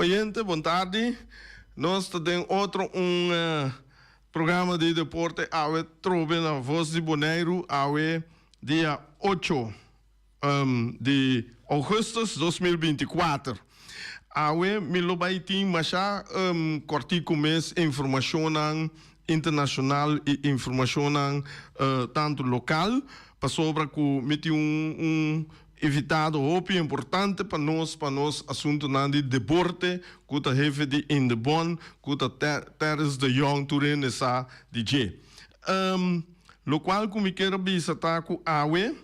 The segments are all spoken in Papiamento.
Oyente, bon tardi. Nos ta den otro un programa di deporte awe trobe na Voz di Boneiru awe dia ocho di augustus 2024. Awe mi lo bai tin masha kòrtiku mes informashonnan internashonal i informashonnan tantu lokal pasobra ku mi tin un Invitado hopi importante pa nos pa nos asuntunan di deporte ku ta hefe di Indebon ku ta Terrence de Jong tur hende sa di dje. Lokual ku mi kier a bisa ta ku awe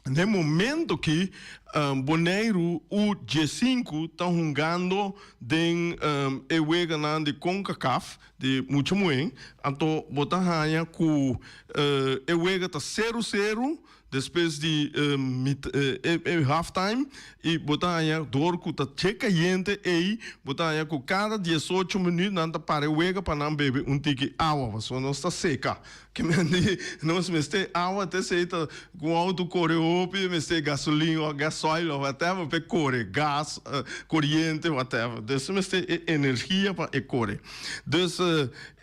den momento ki Boneiru U diesinku ta hungando den e weganan di Concacaf di mucha muhé anto bo ta haña ku e wega ta seru seru Despues di e half time y bo ta haña door cu ta che cayente ey bo ta haña cu cada diesocho minuut nan ta para e wega pa nan bebe un tiki awa pasobra nos ta seca. Ke men di nos mester awa te esey ta cu un auto core hopi mester gasolin of gasoil of whatever pa e core gas coriente whatever dus mester e energia pa e core. Dus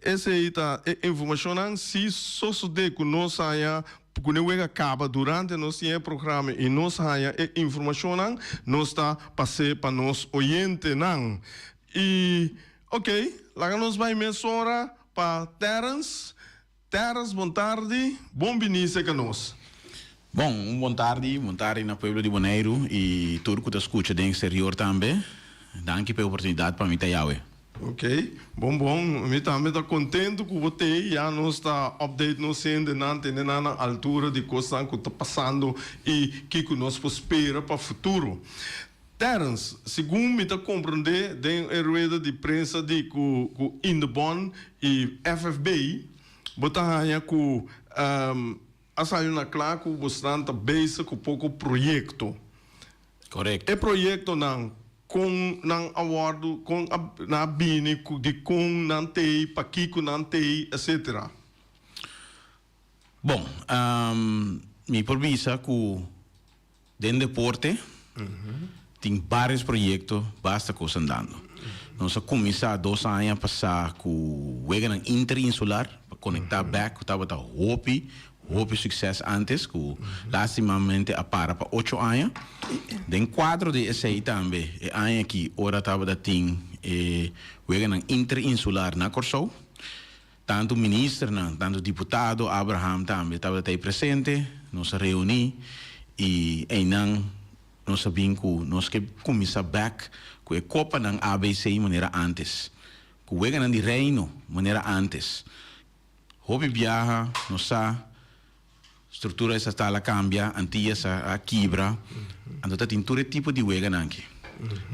esey ta e informacionnan si sosode cu nos haña Ku ne wega kaba durante nos tin e programa i nos haña e informashonnan, nos ta pas'é pa nos oyentenan. I ok, laga nos bai mesora pa Terrence. Terrence, bon tardi, bon bini serka nos. Bon, un bon tardi, bon tardi na pueblo di Boneiru i tur ku ta skucha den eksterior tambe. Danki pa e oportunidat pa mi ta yawe. Ok, bon bon, mi tambe ta contento cu bo t'ey, ya nos ta update nos hendenan, tene nan na altura di cosnan cu ta pasando y kico nos por spera pa futuro. Terrence, segun mi ta comprende den e rueda di prensa di cu cu Indebon y FFB, bo ta haya cu a sali na cla cu bosnan ta bezig cu poco proyecto. Correcto. E proyectonan Kon nan a wòrdu, kon a nan a bini, ku dikon nan t'ei, pakiko nan t'ei, etcetera. Bon, mi por bisa ku den deporte tin vários proyekto, basta kos andando. Nos a kuminsá dos aña pasá ku weganan interinsular pa konektá bèk ku tabata hopi Hopi succes antes cu lastimamente a para pa ocho aña. Den cuadro di esey tambe e aña aki ora tabata tin e weganan interinsular na Corsou, tanto ministernan, tanto diputado Abraham tambe tabata ey presente, nos a reuni y eynan nos a bin cu nos ke cuminsa bek cu e copanan ABC manera antes, cu weganan di Reino manera antes. Hopi biaha nos sa structura estatal a cambia, Antillas a kibra, anto ta tin tur e tipo di weganan aki.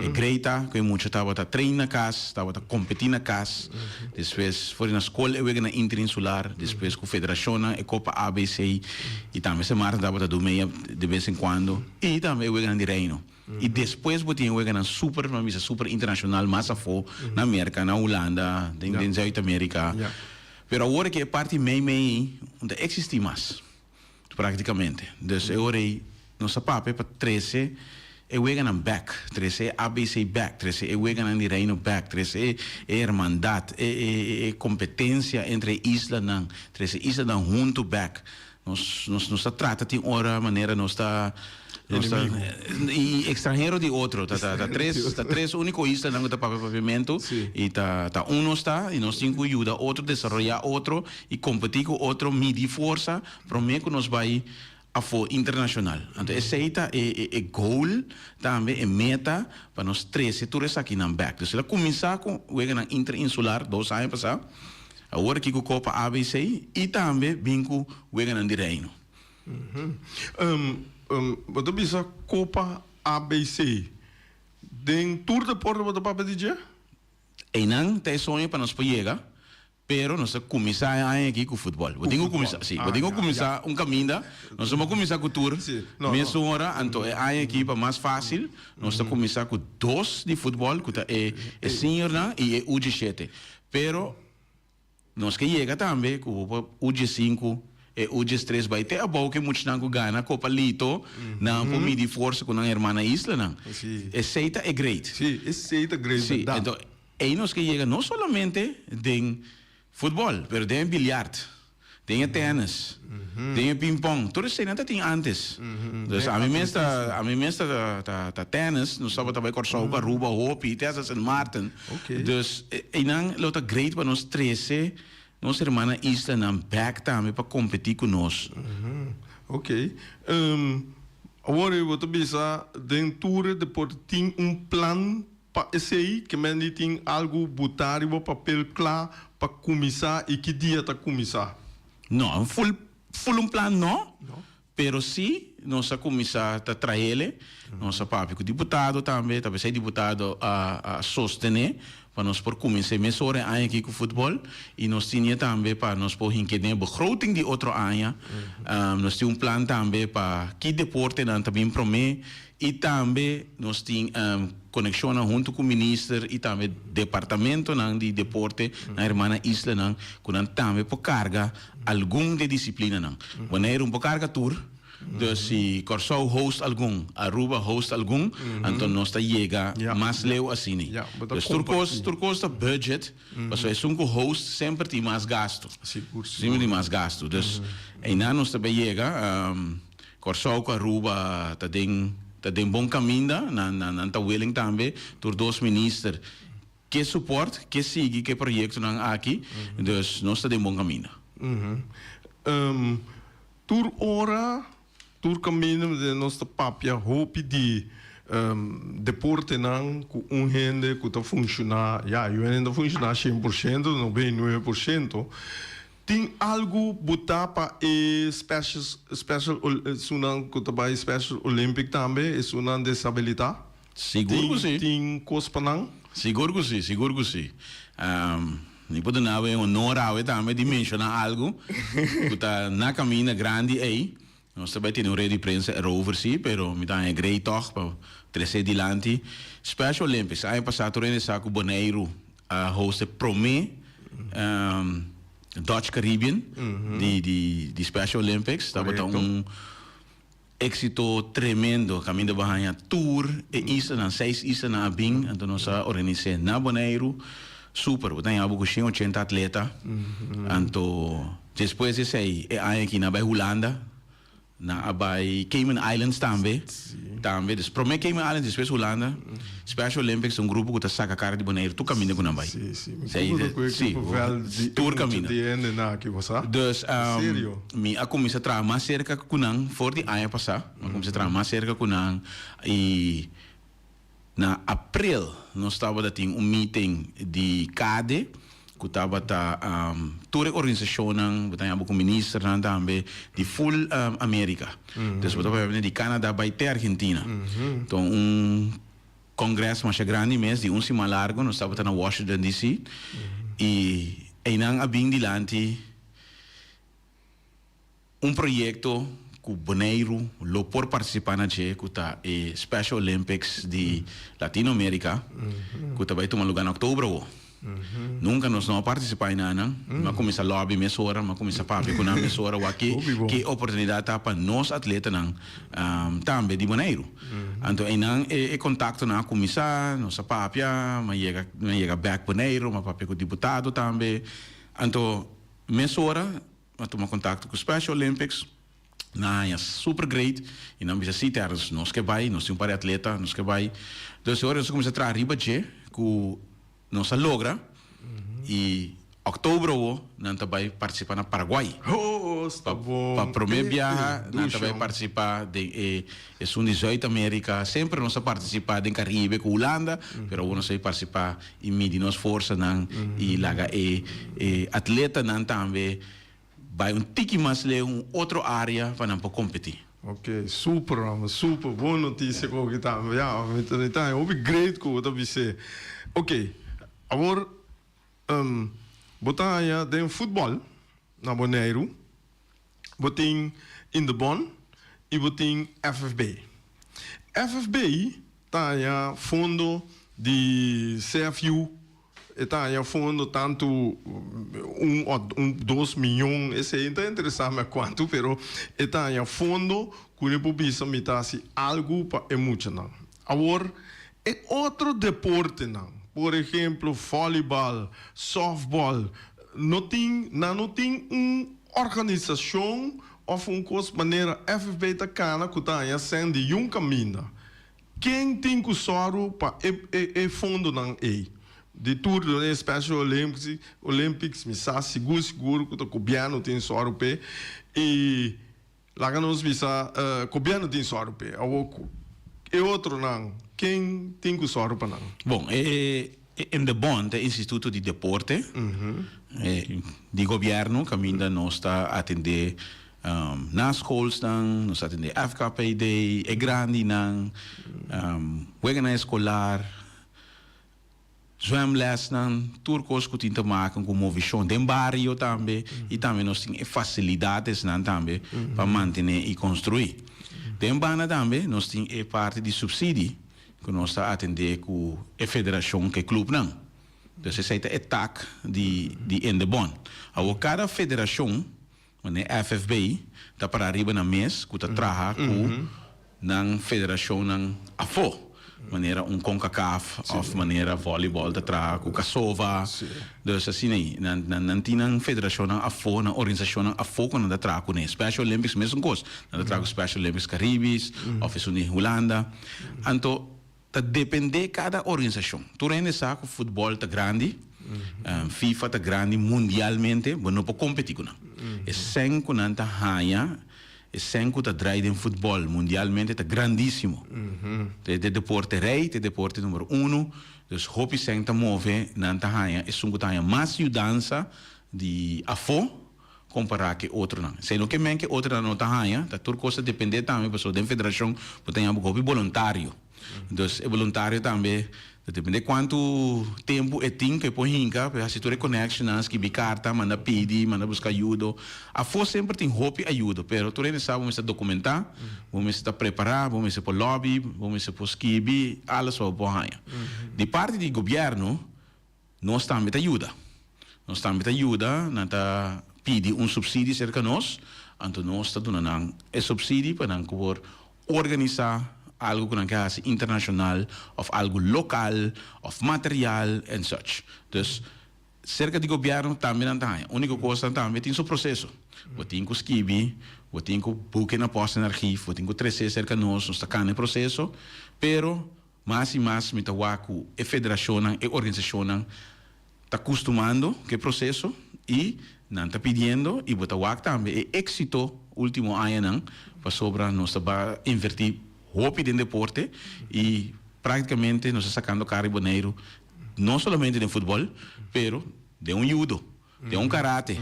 E grey ta cu e mucha tabata train na cas, tabata competi na cas, despues for di na scol e weganan interinsular, despues cu federacionnan e Copa ABC y tambe Sint Maarten tabata du mea de bes en cuando y tambe e weganan di Reino. Y despues bo tin e weganan super, mi a bisa super internacional mas afo, na Merca, na Hulanda, den den Zuid America. Pero awor ke e parti mei mei ei no ta existi mas, practicamente. Dus e ora ei nos a papia pa trece e weganan bek, trece e ABC bek, trece e weganan di Reino bek, trece e e hermandad, e e e competencia entre e islanan, trece e islanan hunto bek. Nos nos nos ta trata tin ora manera nos ta nos ta y extranhero di otro ta ta ta tres ta tres unico islanan cu ta papia papiamento y ta ta un nos ta y nos tin cu yuda otro desaroya otro y competi cu otro midi forsa prome cu nos bay afo internacional anto esey ta e e e goal tambe e meta pa nos trece tur esakinan bek dus el a cuminsa cu weganan interinsular dos aña pasa. Awor aki ku Kopa ABC i tambe bin ku Weganan di Reino. Bo ta bisa Kopa ABC. Den tur deporte bo ta papia di dje? Einan ta e soño pa nos por yega, pero nos ta kuminsá e aña aki ku futbòl. Bo tin ku kuminsá, si, bo tin ku kuminsá un kaminda. Nos no por kuminsá ku tur mesun ora, anto e aña aki pa mas fásil nos ta kuminsá ku dos di futbòl ku ta e seniornan i e U diesshete. Pero nos ke yega tambe ku bo por U diesinku. e U 13 bai te abou ku e muchanan ku gana Kopa Lito nan por midi forsa ku nan hermana islanan. Esei ta e great. Sí, esei ta great bèrdat. Sí, enton ei nos ke yega no solamente den futbòl, pero den e bilyart, den e tènis, den e pinpòn, tur eseinan ta tin ántes. Dus ami mes ta, ami mes ta ta tènis, nos tabata bai Kòrsou ku Aruba hopi, te hasta Sint Maarten. Dus einan lo ta great pa nos trese nos hermana islanan bèk tambe pa kompetí ku nos. Ok. Awor bo ta bisa den tur e deporte tin un plan Pa esei ke men di tin algu butá riba papel kla pa kuminsá i ki dia ta kuminsá? No, un ful ful un plan no, pero sí nos a kuminsá ta trahele, nos a papia ku diputado tambe, ta p'esei diputado a a sostené pa nos por kuminsá mesora e aña aki ku futbòl i nos tinie tambe pa nos por hink'é den e begroting di otro aña. Nos tin un plan tambe pa ki deportenan ta bin promé I tambe nos tin konekshonnan huntu ku minister i tambe departamentonan di deporte na hermana islanan ku nan tambe por karga algun di e disiplinanan. Boneiru no por karga tur, dus si Kòrsou host algun, Aruba host algun, anto nos ta yega mas leu asina. Dus tur kos tur kos ta budget, pasobra esun ku host semper tin mas gastu, semper tin mas gastu. Dus einan nos ta bay yega. Kòrsou ku Aruba ta den ta den bon kaminda, nan nan ta willing tambe, tur dos minister ke support, ke sigui ku e proyektonan aki, dus nos ta den bon kaminda. Tur ora, tur kaminda nos ta papia hopi di deportenan ku un hende ku ta funshoná, ya, yu hende ta funshoná 100%, 99%. Tin algu butá pa e special special esunnan ku ta bai Special Olympic tambe, esunnan desabilitá? Sigur ku si. Tin kos pa nan? Sigur ku si, sigur ku si. Mi por duna bo e honor awe tambe di menshoná algu ku ta na kaminda grandi ei. Nos ta bai tene un red di prensa erover si, pero mi ta haña grei tòg pa trese dilanti. Special Olympics, aña pasá tur hende sa ku Boneiru a host e promé Dutch Caribbean di di Special Olympics. Tabata un éksito tremendo kaminda bo a haña tur e islanan, seis islanan a bin, anto nos a organis'é na Boneiru. Super, bo ta haña bo ku 180 atleta. Anto despues di esei e aña aki nan a bai Hulanda, nan a bai Cayman Islands tambe, tambe. Dus prome Cayman Islands despues Hulanda. Special Olympics ta un grupo ku ta saka kara di Boneiru tur kaminda ku nan bai. Sí, sí. Mi komo ku ekipo vèl di Tur kaminda. di hende nan aki, bo sa? Dus Serio. mi a kuminsá traha mas serka ku nan for di aña pasá. Mi a kuminsá traha mas serka ku nan i Na april nos tabata tin un meeting di CADE cu tabata tur e organisacionnan, bo ta yama cu ministernan tambe, di full America. Dus bo ta papia di Canada bay te Argentina. Enton un congres masha grandi mes di un siman largo, nos tabata na Washington DC y eynan a bin dilanti. Un proyekto ku Boneiru lo por partisipá na dje ku ta e Special Olympics di Latino Amerika ku ta bai tuma lugá na oktober awo. Nunka nos no a partisipá enanan. Mi a kuminsá lòbi mesora, mi a kuminsá papia ku nan mesora wak ke ke oportunidat ta pa nos atletanan tambe di Boneiru. Anto einan e kontaktonan a kuminsá, nos a papia, mi a yega mi a yega bèk Boneiru, mi a papia ku diputado tambe. Anto mesora A tuma kontakto ku Special Olympics, nan a haña super great i nan bisa si Terrence nos ke bai, nos tin un par di atleta, nos ke bai. Dus e ora nos a kuminsá traha riba dje ku nos a logra i òktober awo nan ta bai partisipá na Paraguay. Pa pa promé biaha nan ta bai partisipá den e esun di Zuid Amerika. Semper nos a partisipá den Karibe ku Hulanda, pero awo nos a bai partisipá i midi nos forsanan i laga e e atletanan tambe bai un tiki mas leu un otro area pa nan por kompetí. Ok, super homber, super, bon notisia ku oki tambe, ya, mi ta mi ta haña hopi great ku bo ta bis'é. Ok, awor bo ta haña den futbòl na Boneiru bo tin Indebon i bo tin FFB. FFB Ta haña fondo di CFU. E ta haña fondo tantu un o un 2 mion, esei no ta interesá mi a kuantu, pero e ta haña fondo ku e por bisa mi ta hasi algu pa e muchanan. Awor, e otro deportenan, por ehemplo volleyball, softball, no tin, nan no tin un organisashon òf un kos manera FFB ta kana ku ta haña sèn di un kaminda. Ken tin ku sòru pa e fondonan ei? Di tur e Special Olympics, mi sa sigur sigur ku ta gobièrnu tin sòru p'e i laga nos bisa gobièrnu tin sòru p'e. Awor e otronan, ken tin ku sòru pa nan? Bon, e Indebon ta e instituto di deporte di gobièrnu kaminda nos ta atendé na skolsnan, nos ta atendé FKPD, e grandinan, weganan eskolar, zwemlesnan, tur kos ku tin te maken ku movishon den bario tambe i tambe nos tin e fasilidatesnan tambe pa mantené i konstruí. Den banda tambe nos tin e parti di supsidi ku nos ta atendé ku e federashon ku e klupnan. Dus esei ta e tak di Indebon. Awor kada federashon, manera FFB, ta pará riba nan mes ku ta traha ku nan federashonnan afó, manera un CONCACAF òf manera vòlibòl ta traha ku CASOVA. Dus asina ei, nan tin nan federashonnan afó, nan organisashonnan afó ku nan ta traha kuné. Special Olympics mesun kos, nan ta traha ku Special Olympics Caribisch òf esun di Hulanda. Anto ta dependé kada organisashon. Tur hende sa ku futbòl ta grandi, FIFA ta grandi mundialmente, bo no por kompetí ku nan. E sèn ku nan ta haña, e sèn ku ta drai den futbòl mundialmente ta grandísimo. Ta e deporte rei, ta e deporte numero uno. Dus hopi sèn ta move, nan ta haña esun ku ta haña mas yudansa di afó kompará ku e otronan. Esei no ke men ku e otronan no ta haña, ta tur kos ta dependé tambe pasobra den federashon bo ta haña hopi boluntario. Dus e boluntario tambe ta dependé kuantu tempu e tin ku e por hinka pa e hasi tur e connectionnan, skibi karta, manda pidi, manda buska ayudo. Afó semper tin hopi ayudo, pero tur hende sa bo mester dokumentá, bo mester ta prepará, bo mester por lobby, bo mester por skibi, alles pa bo por haña. Di parti di gobièrnu nos tambe ta yuda. Nos tambe ta yuda, nan ta pidi un subsidie serka nos, anto nos ta duna nan e subsidie pa nan por organisá algu ku nan ke hasi internashonal òf algu lokal òf material en such. Dus serka di gobièrnu tambe nan ta haña. Úniko kos nan tambe tin su proseso. Bo tin ku skibi, bo tin ku buka na pòst en archief, bo tin ku tres'é serka nos, nos ta kana e proseso, pero mas i mas mi ta wak ku e federashonnan, e organisashonnan ta kustumando ku e proseso i nan ta pidiendo i bo ta wak tambe e éksito último añanan pasobra nos ta ba invertí hopi den deporte i práktikamente nos ta sakando kara di Boneiru no solamente den futbòl pero den un yudo, den un karate,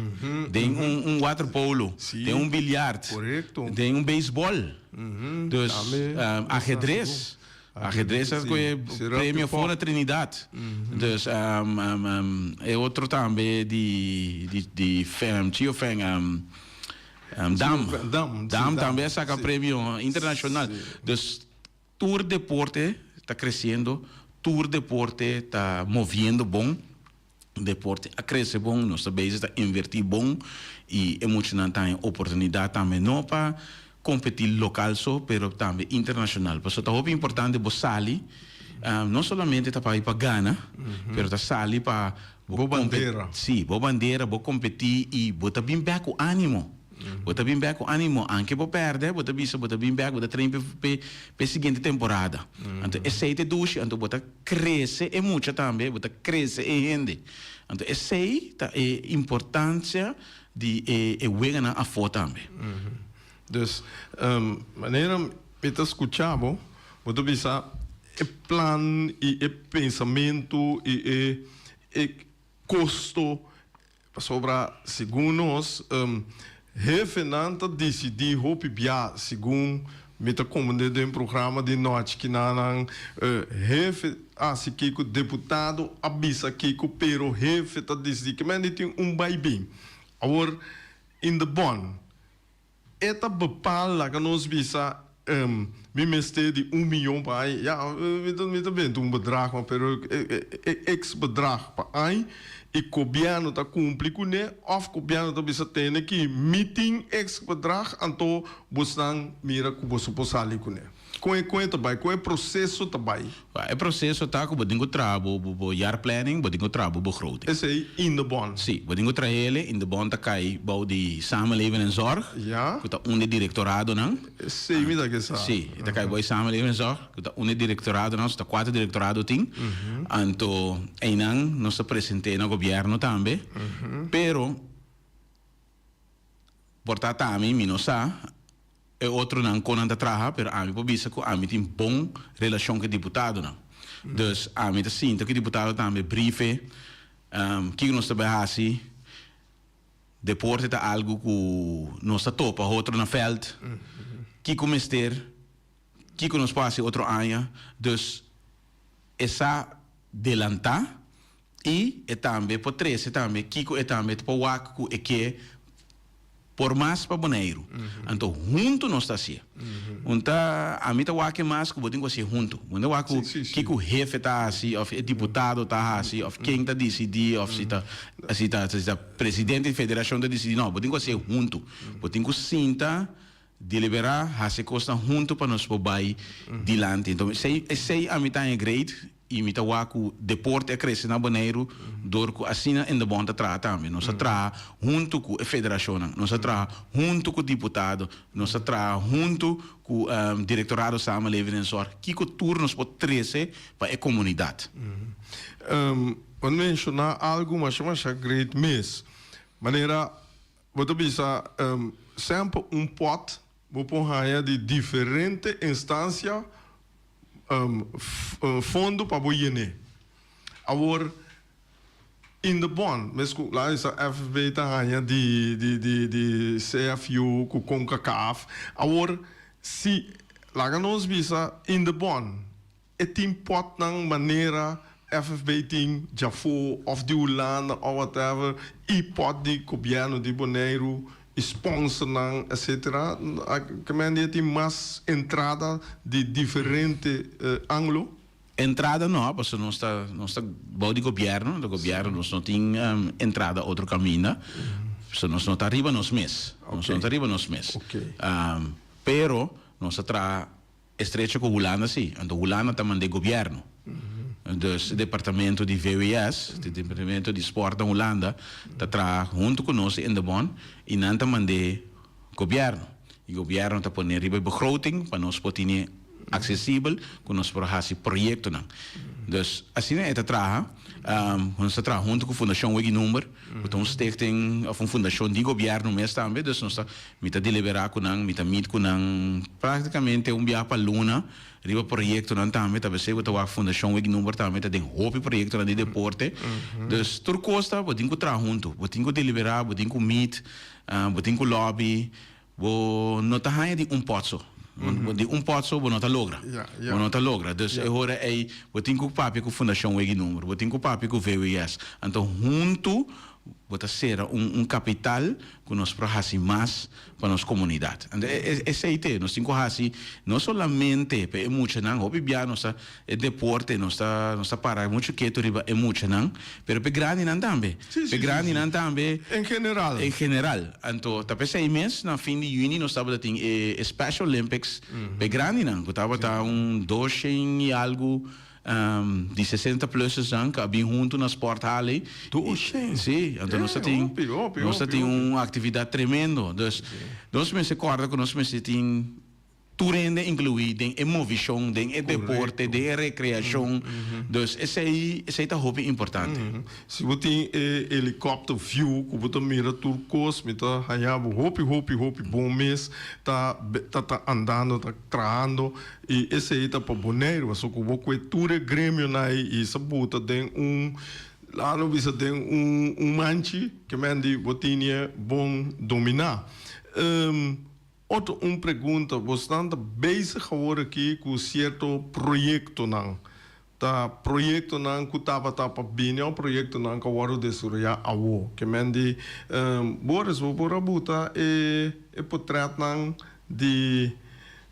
den un waterpolo, den un biljart, den un beisbòl. Dus ahedres, ahedres a kohe premio for na Trinidad. Dus e otro tambe di di Chio Feng Dam, Dam tambe a saka premio internashonal. Dus tur deporte ta kresiendo, tur deporte ta moviendo bon. Deporte a krese bon, nos ta bezig ta invertí bon i e muchanan ta haña oportunidat tambe no pa kompetí lokal so pero tambe internashonal. Pasobra ta hopi importante bo sali, no solamente ta pa pa gana, pero ta sali pa bo bandera. Sí, bo bandera, bo kompetí i bo ta bin bèk ku ánimo. Bo ta bin bèk ku ánimo, anke bo pèrdè, bo ta bisa bo ta bin bèk, bo ta train p'e p'e siguiente temporada. Anto esei ta e dushi, anto bo ta krese e mucha tambe, bo ta krese e hende. Anto esei ta e importansia di e e weganan afó tambe. Dus, manera mi ta skucha bo, bo ta bisa e plan i e pensamentu i e e kosto Pasobra segun nos, hefenan ta disidí hopi bia, segun mi ta komprendé den programa di nochi kinanan, hefe hasi kiko, deputado a bisa kiko, pero hefe ta disidí. Ke mende tin un baibin. Awor, Indebon, e ta bepaal laga nos bisa. Mi mester di un miyon pa aña, ya, mi ta mi ta benta un bedrag ma pero e e x bedrag pa aña i gobièrnu ta kumpli kuné òf gobièrnu ta bisa tene ki mi tin x bedrag anto bosnan mira ku boso por sali kuné. Kon e kon e ta bai? Kon e proseso ta bai? E proseso ta ku bo tin ku traha bo bo jaarplanning, bo tin ku traha bo begroting. Esei in de bon. Si, bo tin ku trah'ele, in de bon ta kai bou di Samenleving en Zorg, ku ta un di direktoradonan. Esei mi ta ke sa. Si, e ta kai bou di Samenleving en Zorg, ku ta un di direktoradonan, so ta kuater direktorado tin. Anto einan nos ta present'é na gobièrnu tambe, pero por ta ta ami, mi no sa. E otronan kon nan ta traha, pero ami por bisa ku ami tin bon relashon ku e diputadonan. Dus ami ta sinta ku e diputado tambe brief e kiko nos ta bai hasi. Deporte ta algu ku nos ta topa otro na vèlt, kiko mester, kiko nos por hasi otro aña. Dus e sa delantá i e tambe por trese tambe kiko e tambe ta por wak ku e ke por mas pa Boneiru. Anto huntu nos ta hasié. Un ta, ami ta wak e mas ku bo tin ku hasié huntu. Bo no ta wak ku kiko hefe ta hasi òf e diputado ta hasi òf ken ta disidí òf si ta si ta si ta presidente di federashon ta disidí. No, bo tin ku hasié huntu. Bo tin ku sinta, deliberá, hasi e kosnan huntu pa nos por bai dilanti. Anto esei esei ami ta haña great. I mi ta wak ku deporte a krese na Boneiru dor ku asina Indebon ta traha tambe. Nos a traha huntu ku e federashonnan, nos a traha huntu ku diputado, nos a traha huntu ku Direktorado Samenleving en Zorg. Kiko tur nos por trese pa e komunidat? Bo a menshoná algu masha masha great mes. Manera bo ta bisa semper un pòt bo por haña di diferente instansia fondo pa bo yen'é. Awor, in de bon, mes ku laga bisa FFB ta haña di di di di CFU ku Concacaf. Awor, si laga nos bisa in de bon, e tin potnan manera FFB tin djafó òf di Hulanda òf whatever i pòt di gobièrnu di Boneiru i sponsornan etcetera ke men di e tin mas entrada di diferente anglo? Entrada no, pasobra nos ta nos ta bou di gobièrnu, anto gobièrnu nos no tin entrada otro kaminda, so nos no ta riba nos mes, nos no ta riba nos mes. Pero nos ta traha Estrecho ku Hulanda si. Anto Hulanda ta mand'é gobièrnu. Dus e departamento di VWS, e departamento di spòrt na Hulanda, ta traha huntu ku nos di Indebon i nan ta mand'é gobièrnu. I gobièrnu ta pone riba e begroting pa nos por tene aksesibel ku nos por hasi proyektonan. Dus asina e ta traha. Nos ta traha huntu ku Fundashon Wegi Number, ku ta un stichting òf un fundashon di gobièrnu mes tambe. Dus nos ta Mi ta deliberá ku nan, mi ta meet ku nan práktikamente un biaha pa luna riba proyektonan tambe. Ta besei ku ta wak Fundashon Wig Number tambe ta den hopi proyektonan di deporte. Dus tur kos ta bo tin ku traha huntu, bo tin ku deliberá, bo tin ku meet, bo tin ku lobby. Bo no ta haña di un pòt so. Di un pòt so bo no ta logra. Bo no ta logra. Dus e ora ei bo tin ku papia ku Fundashon Wig Number, bo tin ku papia ku VWS. Anto huntu Bo ta sera un un kapital ku nos por hasi mas pa nos komunidat. Anto esei te nos tin ku hasi no solamente pa e muchanan, hopi bia nos ta e deporte nos ta nos ta para muchu ketu riba e muchanan, pero pa e grandinan tambe. Pa e grandinan tambe. En general. En general. Anto ta p'esei mes na fin di yüni nos tabata tin e Special Olympics pa e grandinan ku tabata un doshen i algu. Di 60 plussersnan ku a bin huntu na Sporthal ei. Doshen? Sí, anto nos ta tin, nos ta tin un aktividat tremendo. Dus nos mester kòrda ku nos mester tin tur hende inkluí den e movishon, den e deporte, den e rekreashon. Dus esei, esei ta hopi importante. Si bo tin e helikòpter view ku bo ta mira tur kos, mi ta haña bo hopi, hopi, hopi bon mes ta ta ta andando, ta trahando. I esei ta pa Boneiru, pasobra ku bo kue tur e gremionan ei i sa buta den un, laat nos bisa den un un manchi, ke men di bo tini bon dominá. Otro un pregunta, bosnan ta bezig awor aki ku sierto proyektonan. Ta proyektonan ku tabata pa bini òf proyektonan ku a wòrdu desaroyá awor? Ke men di, Boris, bo por a buta e e potrètnan di.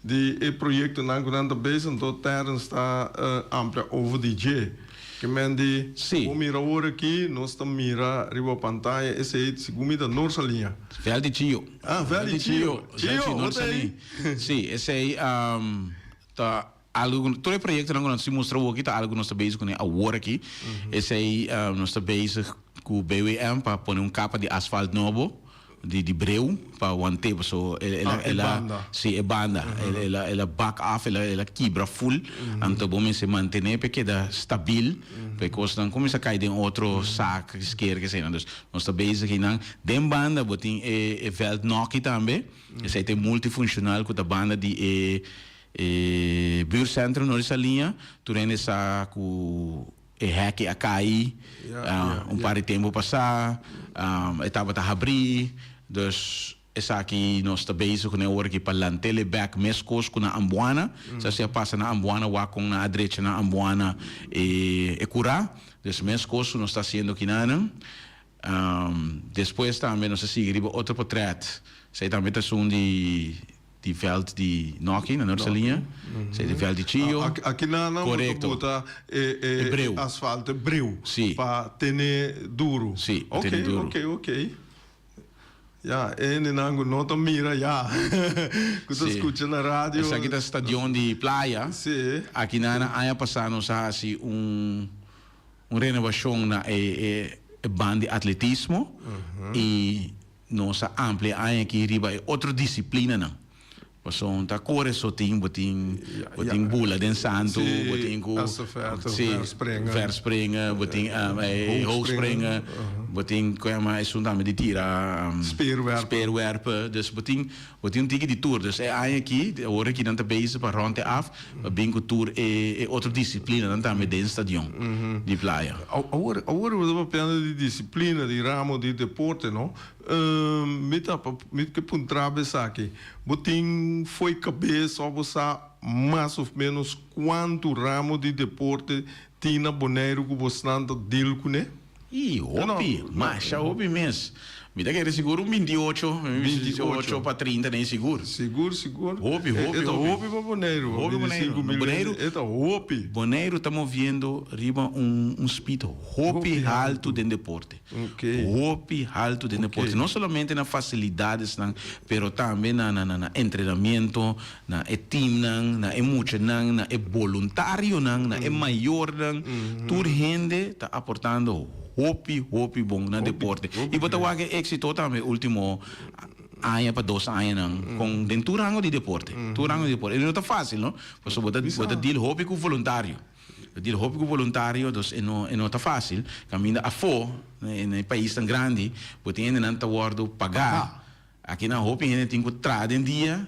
di e proyectonan cu nan ta bezig, anto Terrence ta amplia over di dje. Ke men di, bo mira awor aki, nos ta mira riba pantaya, esey segun mi ta Norsaliña. Veld di Chio. Ah, veld di Chio. Chio, bo ta ey? Si, esey ta algo cu, tur e proyectonan cu nos tin mustra awoki ta algo cu nos ta bezig cune awor aki. Esey nos ta bezig cu BWM pa pone un capa di asfalt nobo. Di di breu pa want'é paso el a el a si e banda el a el a bak af el a el a kibra ful anto bo mester mantené pa e keda stabil pa e kosnan kuminsá kai den otro sak sker keseinan dus nos ta bezig einan den banda bo tin e e vèlt nòki tambe esei ta e multifunshonal ku ta banda di e e buurtcentrum Noord Saliña tur hende sa ku. E hèki a kai un par di tempu pasá, e tabata habrí, dus esaki nos ta bezig kuné ora aki pa lant'el bèk meskos ku na Ambuana. Sa si a pasa na Ambuana wak kon nan a drecha na Ambuana e kurá, dus meskos ku nos ta hasiendo kinanan. Despues tambe nos a sigui riba otro potrèt, esei tambe ta esun di. Di veld di Noki na Noord Saliña, esei di veld di Chio. Aki nan nan bo ta buta e asfalto e breu pa tene duru. Si, pa tene duru. Ok, ok, ok. Ya, e hendenan ku no ta mira ya, ku ta skucha na radio. Esaki ta stadion di Playa. Si. Aki nan aña pasá nos a hasi un renovashon na e band di atletismo i. Nos a amplia aña aki riba e otro disiplinanan. Pasobra ta kore so tin, bo tin bo tin bula den santu, bo tin ku si verspringen, bo tin hoogspringen, bo tin ku yama esun tambe di tira speerwerpen. Dus bo tin bo tin un tiki di tur. Dus e aña aki, awor aki nan ta bezig pa rònt e af pa bin ku tur e otro disiplinanan tambe den stadion di Playa. Awor, awor bo ta papiando di disiplina, di ramo di deporte, no? Mi ta, mi ke puntra bo esaki, bo tin fo'i kabes òf bo sa mas òf ménos kuantu ramo di deporte tin na Boneiru ku bosnan ta deal kuné? I hopi, masha hopi mes. Mi ta kere sigur un 28, 28 pa 30 den sigur. Sigur, sigur. Hopi, hopi, E ta hopi pa Boneiru. Hopi Boneiru. Boneiru. E ta hopi. Boneiru ta moviendo riba un un speed hopi haltu den deporte. Hopi haltu den deporte. No solamente na facilidadesnan, pero tambe na na na entrenamiento, na e teamnan, na e muchanan, na e boluntarionan, na e mayornan, tur hende ta aportando hopi, hopi bon na deporte. I bo ta wak e éxito tambe último aña pa dos añanan kon den tur rango di deporte, tur rango di deporte. E no ta fácil no, pasobra bo ta bo ta deal hopi ku voluntario, bo ta deal hopi ku voluntario, dus e no e no ta fácil. Kaminda afó, na e paisnan grandi, bo tin hendenan ta wòrdu pagá. Aki nan hopi hende tin ku traha den dia,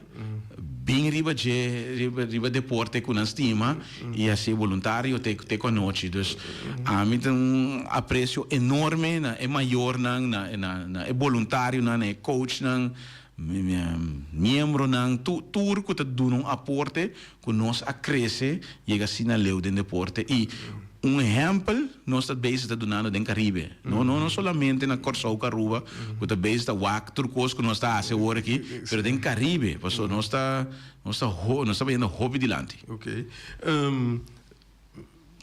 bin riba dje, riba riba deporte ku nan stima i hasi boluntario te te ku anochi. Dus ami tin un apresio enorme na e mayornan, na na na e boluntarionan, na e coachnan, miembronan, tur tur ku ta duna un aporte ku nos a krese yega asina leu den deporte i un ehèmpel nos ta bezig ta dunando den Karibe. No no no solamente na Kòrsou ku Aruba ku ta bezig ta wak tur kos ku nos ta hasi awor aki, pero den Karibe pasobra nos ta nos ta ho nos ta bayendo hopi dilanti. Ok.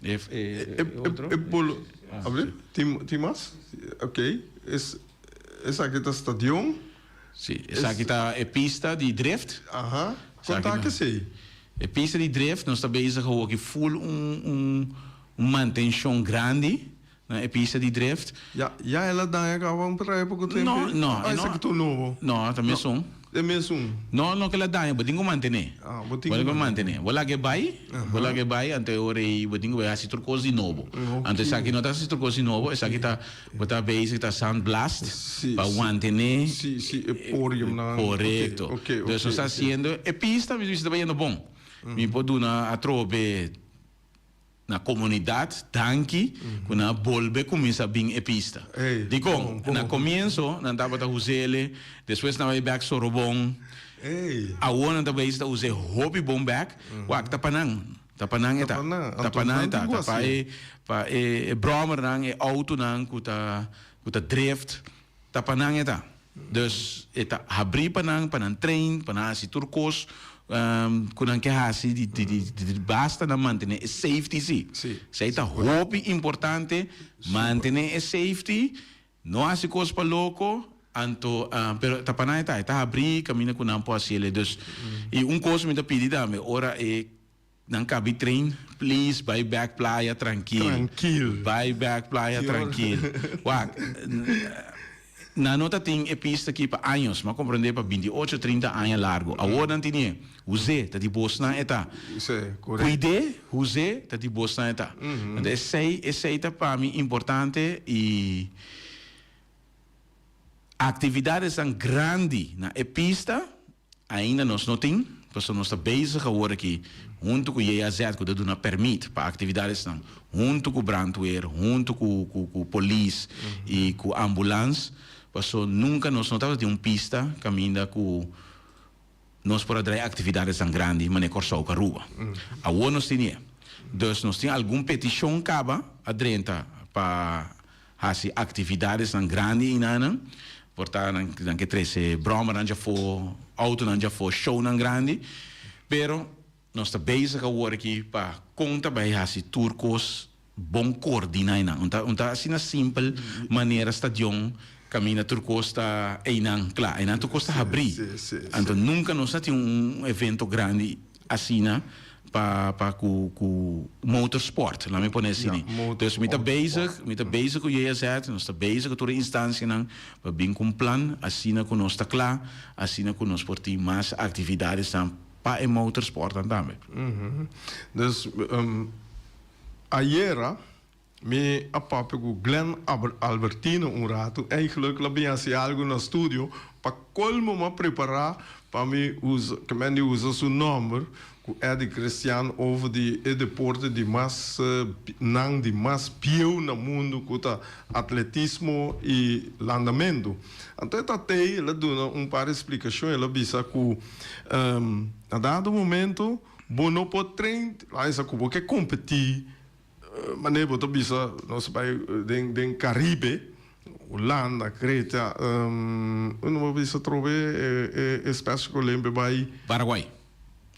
E e otro? E bolo a tin tin mas? Ok es esaki ta stadion. Si, esaki ta e pista di drift. Aha, kon ta kesey? E pista di drift, nos ta bezig awoki full un un un mantencion grandi na e pista di drift. Ya, ya el a daña caba un por poco tempo? No, no. Ah, esaki ta un nobo? No, ta mesun. E mesun? No, no ke el a daña, bo tin ku mantene. Ah, bo tin ku mantene. Mantene. Bo laga e bai, bo laga e bai, anto e ora ei bo tin ku bai hasi tur kos di nobo. Anto esaki no ta hasi tur kos di nobo, esaki ta Bo ta bezig ta sandblast pa wantené. Sí, sí, e poriumnan. Korekto. Dus nos ta hasiendo e pista mi ta bayendo bon. Mi por duna atrobe na komunidat danki ku nan a bolbe kuminsá bin e pista. Dikon? Na komienso nan tabata hus'ele, despues nan a bai bèk Sorobon. Awor nan ta bezig ta hus'é hopi bon bèk. Wak ta pa nan. Ta pa nan e ta. Ta pa nan e ta. Ta pa e pa e bròmernan, e outonan ku ta ku ta drift, ta pa nan e ta. Dus e ta habrí pa nan, pa nan train, pa nan hasi tur kos. Ku nan ke hasi di di basta nan mantene e safety si. Esei ta hopi importante, mantene e safety, no hasi kos pa loko, anto pero ta pa nan e ta, e ta habrí kaminda ku nan por hasi el'e. Dus i un kos mi ta pidi tambe ora e nan kabi train, please bai bek playa trankil. Bai bek playa trankil. Wak. Nan no ta tin e pista aki pa años, m'a comprende pa 28, 30 aña largo. Awor nan tinié. Huzé, ta di bosnan e ta. Cuid'é, huzé, ta di bosnan e ta. Anto esey, esey ta pa mi importante y actividadesnan grandi na e pista. Ainda nos no tin, pasobra nos ta bezig awor aki huntu ku JAZ ku ta duna permit pa aktividadesnan, huntu ku brandweer, huntu ku ku polis i ku ambulans, pasobra nunka nos no tabata tin un pista kaminda ku nos por a drai aktividadesnan grandi manera Kòrsou ku Aruba. Awor nos tin e. Dus nos tin algun petishon kaba a drenta pa Hasi aktividadesnan grandi einanan, por ta nan nan ke trese bròmernan djafó, outonan djafó, shownan grandi, pero nos ta bezig awor aki pa kon ta bai hasi tur kos bon koordiná einan. Un ta un ta asina simpel manera stadion kaminda tur kos ta einan kla, einan tur kos ta habrí. Anto nunka nos a tin un evento grandi asina pa pa ku ku motorsport, laat mi pone asina. Dus mi ta bezig, mi ta bezig ku JSZ, nos ta bezig ku tur e instancianan pa bin ku un plan asina ku nos ta kla, asina ku nos por tin mas actividadesnan pa e motorsportnan tambe. Dus ayera Mi a papia ku Glenn Albertino un ratu. Eigenlijk lo bin hasi algu na studio pa kolmo m'a prepará pa mi usa, ke men di usa su nòmber ku Eddy Christian over di e deporte di mas nan di mas bieu na mundu ku ta atletismo i landamentu. Anto e tatei el a duna un par di splikashon, el a bisa ku na dado momento bo no por train, laisa ku bo ke kompetí. Manera bo ta bisa nos bai den den Caribe, Hulanda, Grecia, unda bo bisa atrobe e e Special Olympic bai? Paraguay.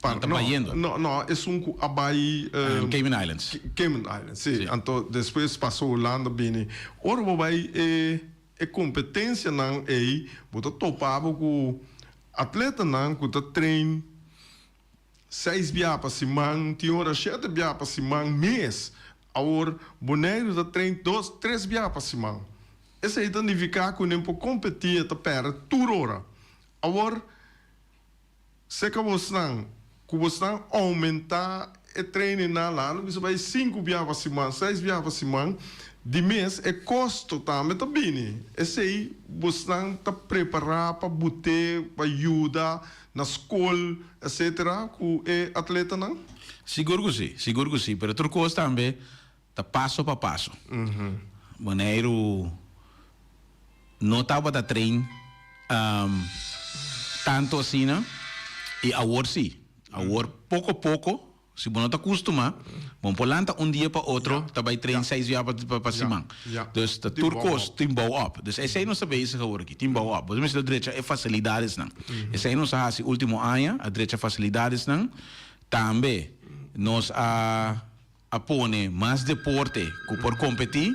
Nan ta bayendo. No, no, esun ku a bai Cayman Islands. Cayman Islands, si. Anto despues pasa Hulanda bini. Ora bo bai e e kompetensianan ei, bo ta topa bo ku atletanan ku ta train. Seis bia pa siman, tin ora shete bia pa siman mes. Awor, Boneiru ta train dos, tres bia pa siman. Esei ta nifiká ku nen por kompetí e ta pèrdè tur ora. Awor, seka bosnan ku bosnan oumentá e trainingnan, laga nos bisa bai sinku bia pa siman, seis bia pa siman, di mes e kosto tambe ta bini. Esei bosnan ta prepará pa but'é, pa yuda Na skol etcetera ku e atletanan? Sigur ku si, sigur ku si, pero tur kos tambe ta paso pa paso. Boneiru no tabata train tantu asina i awor si, awor poko poko Si bo no ta kustumá, bo no por lanta un dia pa otro ta bai train seis bia pa siman. Dus ta tur kos tin bou op. Dus esei nos ta bezig awor aki, tin bou op. Bo ta mester drecha e fasilidadesnan. Esei nos a hasi ultimo aña, a drecha fasilidadesnan. Tambe nos a a pone mas deporte ku por kompetí.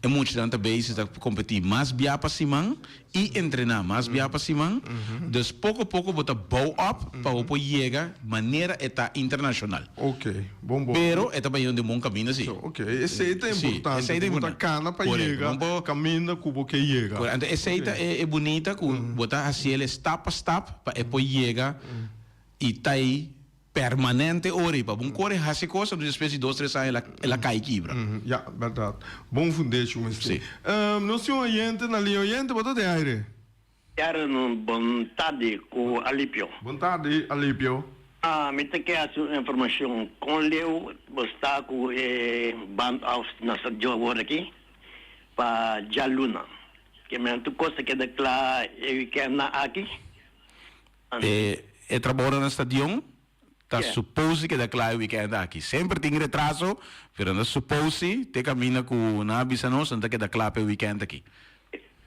E muchanan ta bezig ta kompetí mas bia pa siman i entrená mas bia pa siman. Dus poko poko bo ta bou op pa bo por yega manera e ta internashonal. Oké, bon bon. Pero e ta bayendo den bon kaminda si. Oké, esei ta importante. Esei ta Bo ta kana pa yega kaminda ku bo ke yega. Korekto. Anto esei ta e bunita ku bo ta hasiel e stap pa stap pa e por yega i ta ei Permanente ora i pa bon kore hasi kos anto despues di dos tres aña el a kai kibra. Ya, bèrdat. Bon fundesho mester. Nos tin un oyente na liña. Oyente, bo ta den aire. Karen, bon tardi ku Alipio. Bon tardi, Alipio. Mi ta ke hasi un informashon. Kon leu bo sta ku e band af na stadion awor aki pa djaluna? Ke men tur kos ta keda kla e wikèndnan aki? E e trabounan na stadion ta supose keda kla e weekend aki. Semper tin retraso, pero nan ta supose te kaminda ku nan a bisa nos, nan ta keda kla pa e weekend aki.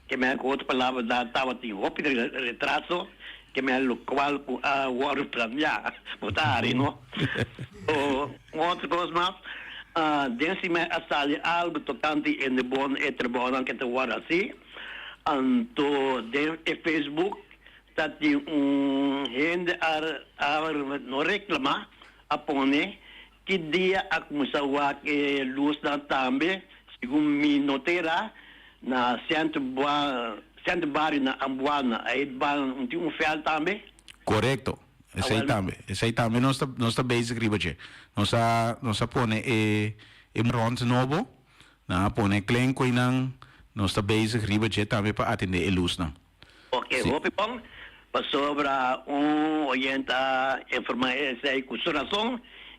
Ke men ku otro palabra nan tabatin hopi retraso. Ke men lokual ku a wòrdu planiá, bo ta hari, no? O un otro kos mas, den siman a sali algu tokante Indebon, e trabounan ke ta wòrdu hasi. Anto den e Facebook ta tin un hende a a no reklamá, a pone ki dia a kuminsá wak e lusnan tambe, segun mi notera Na Centro Centro Bario na Ambuana ei ban tin un veld tambe? Korekto. Esei tambe. Esei tambe nos ta nos ta bezig riba dje. Nos a nos a pone e e rond nobo, nan a pone klenkoinan, nos ta bezig riba dje tambe pa atende e lusnan. Ok, hopi bon, pasobra un oyente a informa esei ku su rason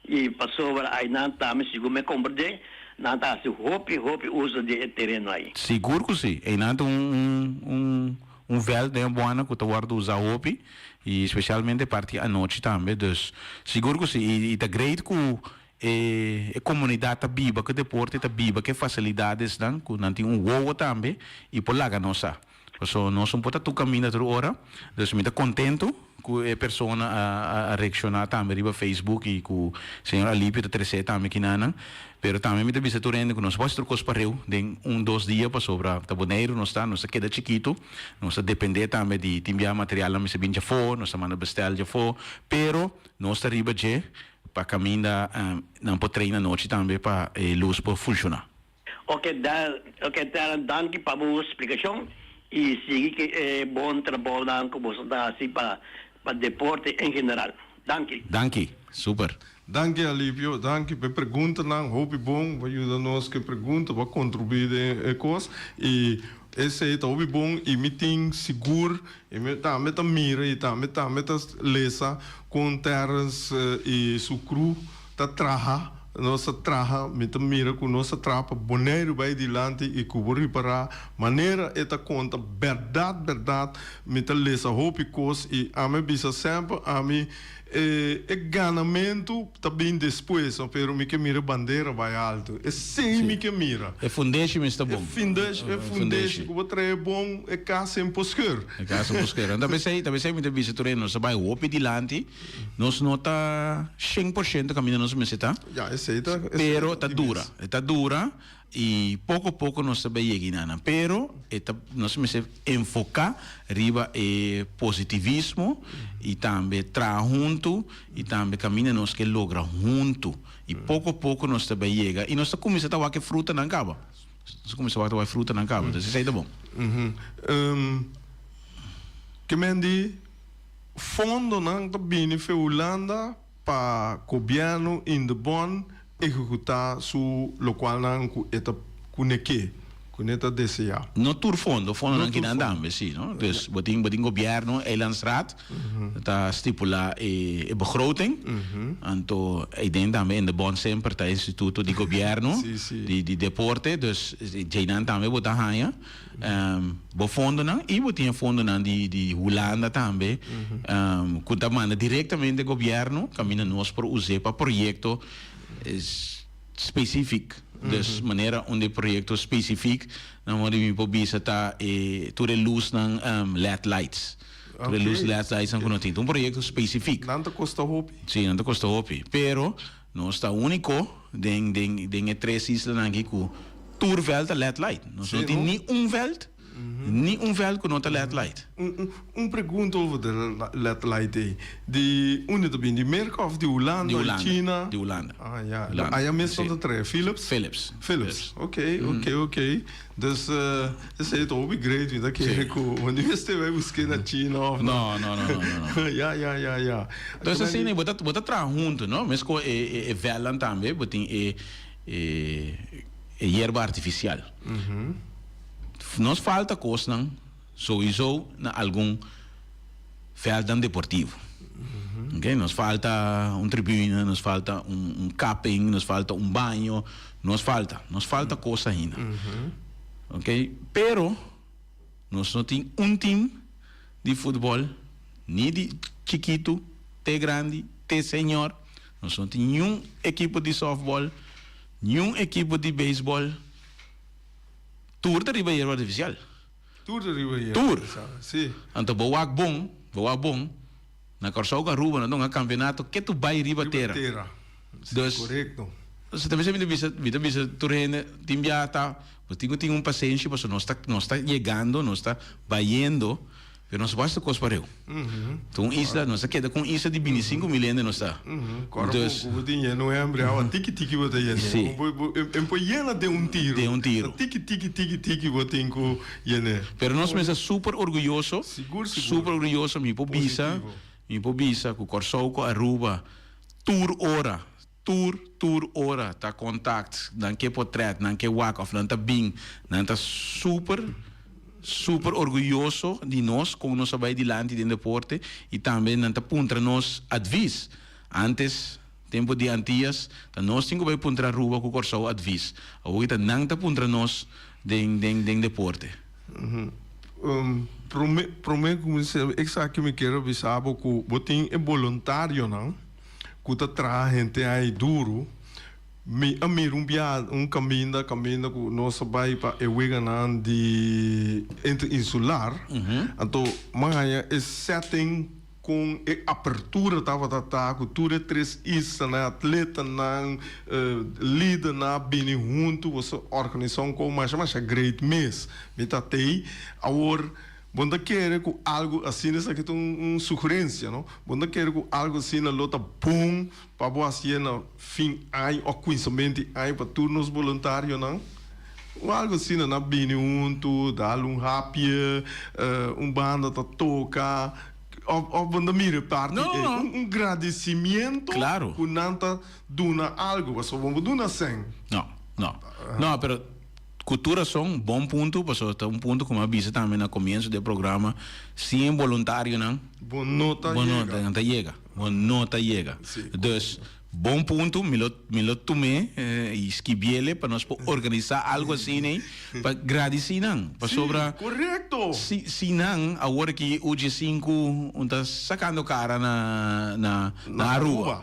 i pasobra ainan tambe segun mi komprendé nan ta hasi hopi hopi uso di e tereno ai. Sigur ku si, einan ta un un un vèlt den Abuana ku ta wòrdu usá hopi i spesialmente parti anochi tambe, dus sigur ku si i ta great ku E e komunidat ta biba ku e deporte, ta biba ku e fasilidadesnan ku nan tin un wowo tambe i por laga nos sa. Pasobra nos no por ta tur kaminda tur ora. Dus mi ta kontentu ku e persona a a reakshoná tambe riba Facebook i ku señor Alipio ta tres'é tambe kinanan. Pero tambe mi ta bisa tur hende ku nos por hasi tur kos pareu den un dos dia pasobra ta Boneiru nos ta, nos ta keda chikitu, nos ta dependé tambe di tin bia materialnan mester bin djafó, nos ta manda bestèl djafó, pero nos ta riba dje Pa kaminda nan por train anochi tambe pa e lus por funshoná. Ok ok Terence danki pa bo splikashon i sigui ku e bon trabounan ku boso ta hasi pa pa deporte en general. Danki. Danki. Super. Danki Alipio, danki pa e preguntanan, hopi bon, bo a yuda nos ku e pregunta, bo a kontribuí den e kos i esei ta hopi bon i mi tin sigur I mi tambe ta mira i tambe tambe ta lesa kon Terrence i su crew ta traha. Nos ta traha, mi ta mira ku nos ta traha pa Boneiru bai dilanti i ku bo ripará manera e ta konta bèrdat bèrdat. Mi ta lesa hopi kos i ami a bisa semper ami E e ganamentu ta bin despues, no, pero mi ke mira e bandera bai alto. Esei mi ke mira. E fundeshi mester ta bon. E fundeshi, e fundeshi ku bo trae bon, e kas en por skeur. E kas en por skeur. Ta p'esei, ta p'esei mi ta bisa tur hende, nos ta bai hopi dilanti, nos no ta 100% kaminda nos mester ta. Ya, esei ta, esei Pero ta dura, e ta dura. I poko poko nos ta bay yega enanan. Pero e ta nos mester enfoca riba e positivismo i tambe traha huntu i tambe caminda nos ke logra huntu. I poko poko nos ta bay yega i nos ta cuminsa ta wak e frutanan caba. Nos ta cuminsa wak ta wak e frutanan caba. Entonces esey ta bon. Ke men di fondonan ta bini fe Hulanda pa gobierno in de bon Ehekutá su lokualnan ku e ta ku ne ke, ku ne ta deseá. No tur fondo, fondonan kinan tambe si, no? Dus bo tin bo tin gobièrnu, Eilandsraad, ta stipulá e e begroting, anto eiden tambe in de bond semper ta instituto di gobièrnu di di deporte, dus djeinan tambe bo ta haña bo fondonan i bo tin e fondonan di di Hulanda tambe ku ta manda direktamente gobièrnu kaminda nos por us'é pa proyekto specific. Dus manera un di proyecto specific nan wou di mi por bisa ta e tur e luznan led lights. Tur e luz led lights nan ku no tin. Ta un proyecto specific. Nan ta kosta hopi. Si, nan ta kosta hopi. Pero nos ta unico den den den e tres islanan aki ku tur veld ta led light. Nos no tin ni un veld. Ni un veld ku no ta led light. Un pregunta over de led light ei. Di unda ta bini? Di Merka of di Hulanda of China? Di Hulanda. Ah ya. Aya mes nan ta trae? Philips? Philips. Philips. Ok, ok, ok. Dus esei ta hopi great mi ta kere ku bo ni mester bai busk'é na China of na. No, no, no, no, no. Ya, ya, ya, ya. Dus asina bo ta bo ta traha huntu no. Meskos e e vèlnan tambe bo tin e e yerba artifisial. Nos falta kosnan souiso na algun veldnan deportivo. Ok, nos falta un tribuna, nos falta un kapping, nos falta un baño, nos falta, nos falta kos ainda. Ok, pero nos no tin un team di futbol, ni di chikitu te grandi te señor, nos no tin niun ekipo di softball, niun ekipo di beisbol. Tur ta riba yerba artifisial. Tur ta riba yerba Tur. artifisial, si. Anto bo wak bon. Bo wak bon, na Kòrsou ku Aruba nan ta hunga kampionato ke tu bai riba tera. Riba tera. Dus, Korekto. ta bisa mi ta bisa, mi ta bisa tur hende tin biaha ta bo tin ku tin un pasenshi pasobra nos ta nos ta yegando, nos ta bayendo, pero nos por hasi kos pareu. Ta un isla, nos a keda ku un isla di bini sinku mil hende nos ta. Kòrda Dus, ku bo tin yena un hembre awa tiki tiki bo ta yena. Sí. Bo bo e por yena den un tiro. Den un tiro. Ta tiki tiki tiki tiki bo tin ku yen'é. Pero nos mester super orguyoso, Sigur sigur. super orguyoso mi por bisa, Positivo. mi por bisa ku Kòrsou ku Aruba tur ora, tur tur ora ta kontakt, nan ke potrèt, nan ke wak òf nan ta bin, nan ta super super orguyoso di nos kon nos a bai dilanti den deporte i tambe nan ta puntra nos advis. Antes, tempu di Antias, ta nos tin ku bai puntra Aruba ku Kòrsou advis. Awor ta nan ta puntra nos den den den deporte. Prome prome ku mi esaki mi kier a bisa bo ku bo tin e boluntarionan ku ta traha henter ai duru. Mi a mira un bia un kaminda kaminda ku nos a bai pa e weganan di interinsular anto mi a haña e setting kon e apertura tabata ta ku tur e tres islanan e atletanan lidernan a bini huntu boso organisá un kos masha masha great mes mi ta tei awor. Bo no ta kere ku algu asina, esaki ta un sugerensia, no? Bo no ta kere ku algu asina lo ta bon pa bo hasié na fin aña òf kuminsamentu di aña pa tur nos boluntarionan? Un algu asina, nan bini huntu, dal un hapje, un banda ta toka, òf òf bo no ta mira e parti No, ei? no. Un gradisimiento Claro. ku nan ta duna algu, pasobra bo no duna sèn. No, no. No, pero Ku tur rason, bon punto, pasobra ta un punto ku mi a bisa tambe na komienso di e programa, sin e boluntarionan, Bo no ta bo no yega. ta yega, bo no ta yega. Sí. Dus, bon punto, mi lo mi lo tum'é i skibiele pa nos por organisá algu asina ei pa gradisí nan, pasobra Sí, korekto! si si nan awor aki UG sinku un ta sakando kara na na na Aruba.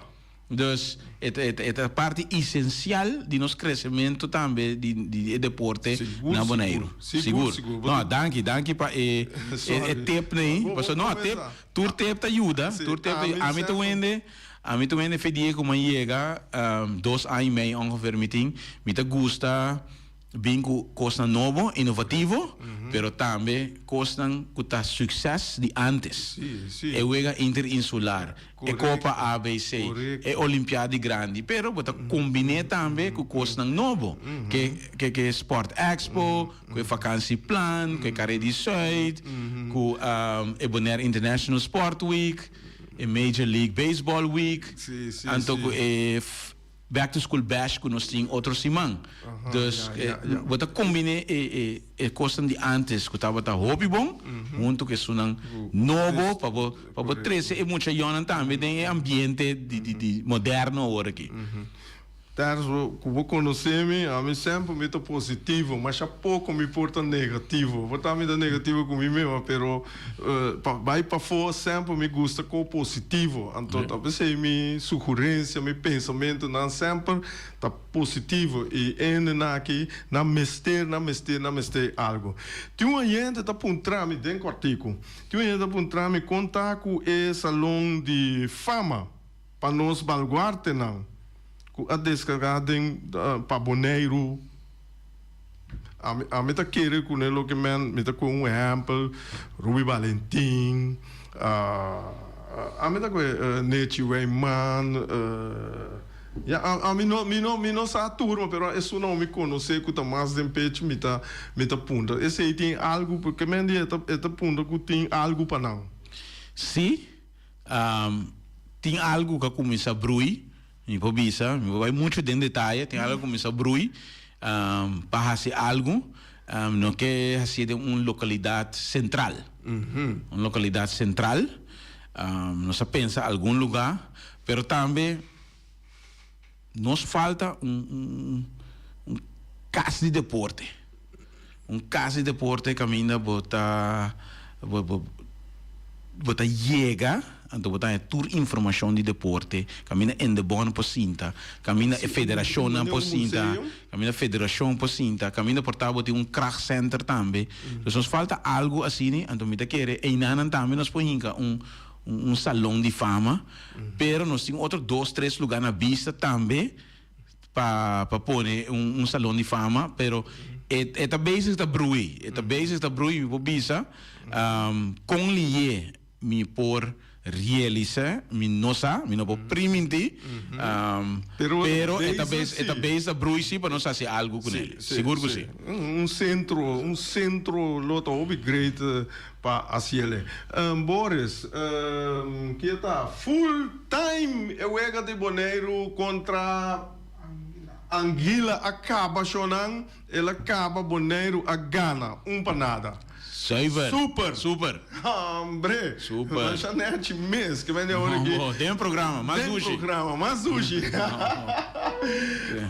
Dus e ta e ta parti esencial di nos crecemento tambe di di e deporte Sigur, na Boneiru. sigur. Sigur, sigur. No, danki, danki pa e e Sorry. tip nei. Bo, bo Pasobra no, tip, comenzá. tur tip ta yuda, Sí, tur tip ta ami yuda. Ami ta semper. wende, ami ta wende fe dia cu mi a yega, dos aña y mei ongeveer mi tin, mi ta gusta Bin ku kosnan nobo, inovativo, pero tambe kosnan ku ta sukses di ántes. E wega interinsular, e Kopa ABC, e Olimpiada di Grandi, pero bo ta kombiné tambe ku kosnan nobo, ke ke ke Sport Expo, ku e Vakansieplan, ku e Carré di Zuid, ku e Bonaire International Sport Week, e Major League Baseball Week, anto ku e. Back to school bash ku nos tin otro siman. Dus bo ta kombiné e e kosnan di ántes ku tabata hopi bon huntu ku esunnan nobo pa bo pa bo trese e mucha yònnan tambe den e ambiente di di di moderno awor aki. Terzo, bo ku bo konosé mi, ami semper mi ta positivo, masha poko mi por ta negativo. Por ta mi ta negativo ku mi mema, pero Pa bai pafó semper mi gusta ko positivo, anto ta p'esei mi sugerencia, mi pensamentonan semper ta positivo y hendenan aki nan mester, nan mester, nan mester algo. Tin un hende ta puntra mi den kòrtiku, tin un hende ta puntra mi kon ta ku e salon di fama pa nos baluartenan ku a deskargá den pa Boneiru. Ami, ami ta kere ku ne loke men, mi ta kohe un ehèmpel, Ruby Valentin, ami ta kohe Nechi Wijman, ya, ami no, mi no, mi no sa tur, ma pero esunnan mi konosé ku ta mas den pechu mi ta, mi ta puntra. Esei tin algu, porque men di e ta, e ta puntra ku tin algu pa nan. Sí, tin algu ku a kuminsá brui. Mi por bisa, mi por bai mucho den detaye, tin algo cuminsa brui pa haci algo, no ke hacié den un localidad central, un localidad central, nos a pensa algun lugar, pero tambe nos falta un un cas di deporte, un cas di deporte caminda bo ta bo ta yega. anto bo ta haña tur informashon di deporte, kaminda Indebon por sinta, kaminda e federashonnan por sinta, kaminda federashon por sinta, kaminda por ta bo tin un krachtcenter tambe. Dus nos falta algu asina, anto mi ta kere einanan tambe nos por hinka un un salon di fama, pero nos tin otro dos tres luga na bista tambe pa pa pone un un salon di fama, pero e e ta bezig ta brui, e ta bezig ta brui, mi por bisa kon liye mi por realisa, mi no sa, mi no por priminti, pero e ta bezig e ta bezig ta brui si pa nos hasi algu kuné, sigur ku si. Un sentro, un sentro lo ta hopi great pa hasiele. Boris, kie ta full time e wega di Boneiru kontra Anguila a kaba shonan, el a kaba Boneiru a gana un pa nada. Zuiver. Super. Super. Hombre. Super. Masha nechi mes ke bende ora ki. Oh, den programa, mas Den dushi. programa, mas dushi.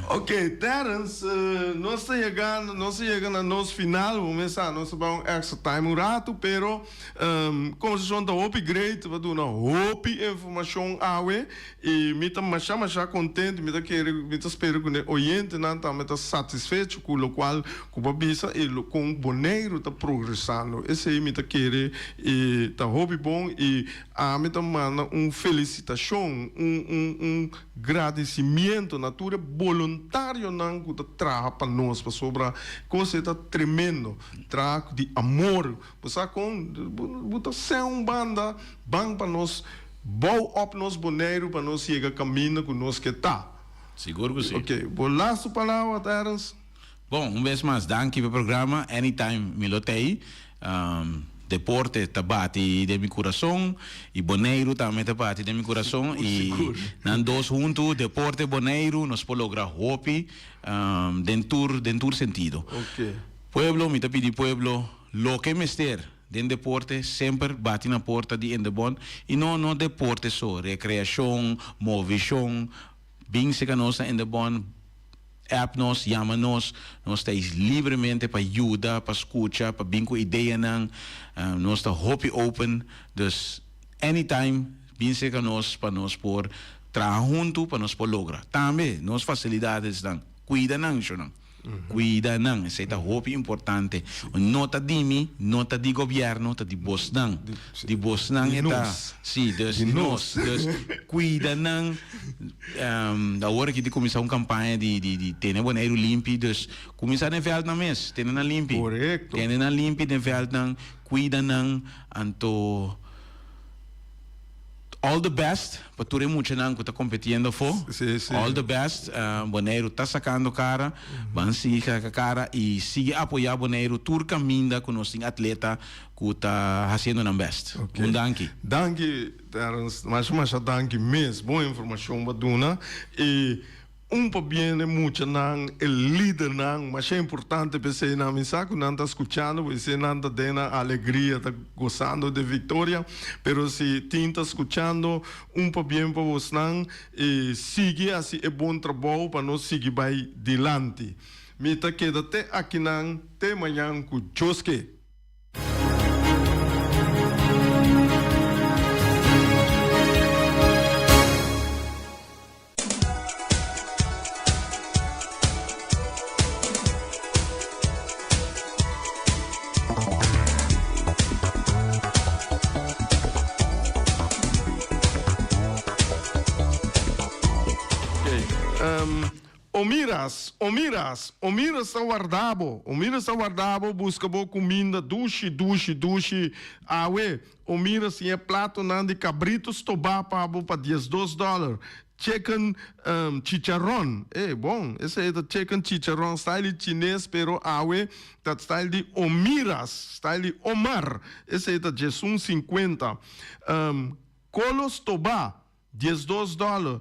Ok, Terence, nos ta yegando, nos ta yega na nos final, bo mes sa, nos ta bai un extra time un ratu, pero conversacion ta hopi great, bo a duna hopi informacion awe, y mi ta masha masha contento, mi ta kere, mi ta spera cu e oyentenan tambe ta satisfecho cu locual cu bo a bisa y con Boneiru ta progresando. Esey mi ta kere y ta hopi bon y ami ta manda un felicitacion, un un un Gradisimiento na tur e boluntarionan ku ta traha pa nos pasobra kos e ta tremendo. Traha di amor. Bo sa kon? Bo ta sen un banda ban pa nos bou op nos Boneiru pa nos yega kaminda ku nos ke ta. Sigur ku si. Ok, bo lastu palabra, Terence? Bon, un bes mas danki pa e programa. Anytime mi lo t'ei. Deporte ta bati den mi kurason i Boneiru tambe ta bati den mi kurason i nan dos huntu, deporte, Boneiru, nos por logra hopi den tur den tur sentido. Pueblo, mi ta pidi pueblo loke mester den deporte semper bati na porta di Indebon i no no deporte so, rekreashon, movishon, bin seka nos na Indebon. App nos, yama nos, nos ta is libremente pa yuda, pa skucha, pa bin ku ideanan. Nos ta hopi open, dus anytime bin serka nos pa nos por traha huntu pa nos por logra. Tambe nos fasilidadesnan, kuida nan shownan, kuida nan, esei ta hopi importante. No ta di mi, no ta di gobièrnu, ta di bosnan, di bosnan e ta, si, dus di nos, dus kuida nan. Awor aki ta kuminsá un kampaña di di tene Boneiru limpi, dus kuminsá den vèldnan mes, tene nan limpi. Korekto. Tene nan limpi den vèldnan, kuida nan, anto all the best pa tur e muchanan ku ta kompetiendo afó. Sí, sí. All the best, Boneiru ta sakando kara, ban sigui saka kara i sigui apoyá Boneiru tur kaminda ku nos tin atleta ku ta hasiendo nan best. Un danki. Danki. Terence, masha masha danki mes, bon informacion bo a duna y un pabien e muchanan, e lidernan, masha importante p'esey nan mi sa cu nan ta scuchando bo esey nan ta den nan alegria ta gozando de victoria, pero si tin ta scuchando un pabien pa bosnan y sigui haci e bon trabou pa nos sigui bay dilanti. Mi ta keda te akinan te mañan cu Dios ke. Omiras, Omiras, Omiras ta warda bo, Omiras ta warda bo, buska bo kuminda dushi, dushi, dushi. Awe, Omiras tin e platonan di kabritu stobá pa bo pa 12 dòler. Chicken chicharon, e bon, esei ta chicken chicharon, style di chines, pero awe ta style di Omiras, style di Omar, esei ta 11 50. Kolo stobá, 12 dòler.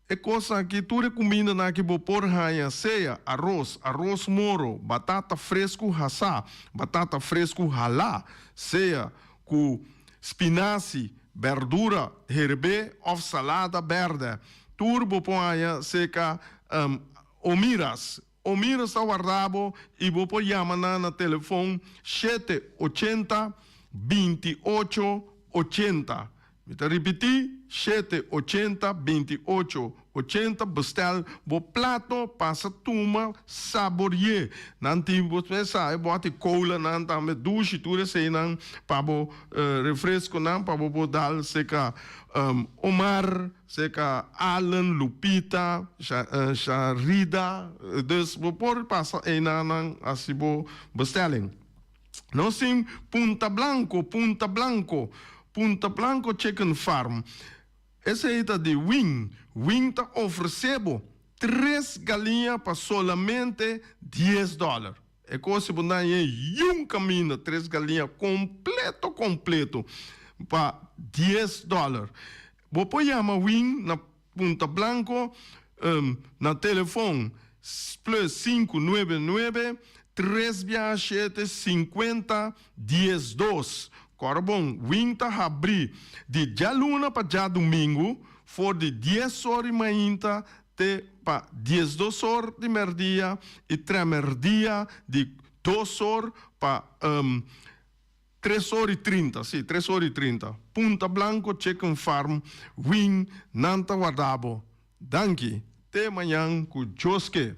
E kosnan aki, tur e kumindanan aki bo por haña sea aros, aros moro, batata fresku hasá, batata fresku halá, sea ku spinasi, bèrdura herbé òf salada bèrdè. Tur bo por haña seka Omiras. Omiras ta warda bo i bo por yama nan na telefon 7 80 28 80. Mi ta ripití, shete 80 28 80. Bestèl bo plato, pasa tuma, sabori'é. Nan tin, bo sa, e bòt di cola nan tambe dushi, tur eseinan pa bo refresconan pa bo por dal seka Omar, seka Allen, Lupita, Sharida. Dus bo por pasa einan hasi bo bestelling. Nos tin Punta Blanco, Punta Blanco, Punta Blanco Chicken Farm. Esei ta di Wing. Wing ta ofresé bo tres galiña pa solamente 10 dòler. E kos si bo na yun kaminda, tres galiña kompleto kompleto pa 10 dòler. Bo por yama Wing na Punta Blanco na telefòn +599 3 7 50 12. Kòrda bon, Wing ta habrí di djaluna pa djadumingu for di 10 or di mainta te pa 12 or di mèrdia i trèmèrdia di 2 or pa 3 or i 30, sí, 3 or i 30. Punta Blanco Chicken Farm, Wing, nan ta warda bo. Danki. Te mañan ku Dios ke.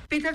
Peter.